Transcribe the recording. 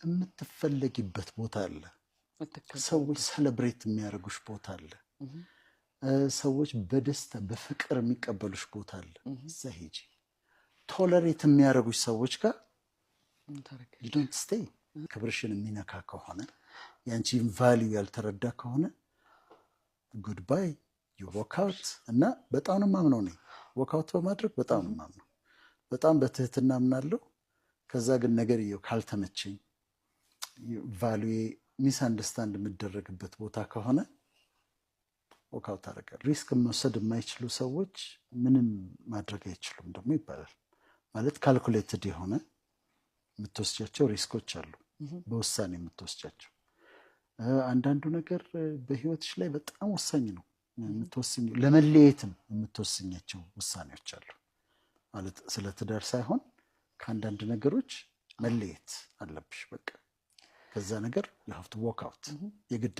የምትፈለጊበት ቦታ አለ። ሰዎች celebrate የሚያደርጉሽ ቦታ አለ። ሰዎች በደስታ በፍቅር የሚቀበሉሽ ቦታ አለ። እዛ ሂጂ። Tolerate የሚያደርጉሽ ሰዎች ጋር don't stay። ክብርሽን የሚነካ ከሆነ፣ ያንቺን value ያልተረዳ ከሆነ goodbye, you walk out። እና በጣም ነው የማምነው እኔ walk out በማድረግ፣ በጣም ነው የማምነው። በጣም በትህትና አምናለሁ። ከዛ ግን ነገርየው ካልተመቸኝ፣ value misunderstand የምደረግበት ቦታ ከሆነ walk out አደርጋለሁ። Risk መውሰድ የማይችሉ ሰዎች ምንም ማድረግ አይችሉም ደግሞ ይባላል። ማለት calculated የሆነ የምትወስጃቸው risk ኦች አሉ፣ በውሳኔ የምትወስጃቸው። አንዳንዱ ነገር በህይወትሽ ላይ በጣም ወሳኝ ነው። የምትወስኝ ለመለየትም የምትወስኛቸው ውሳኔዎች አሉ። ማለት ስለ ትዳር ሳይሆን ከአንዳንድ ነገሮች መለየት አለብሽ። በቃ ከዛ ነገር you have to walk out የግድ።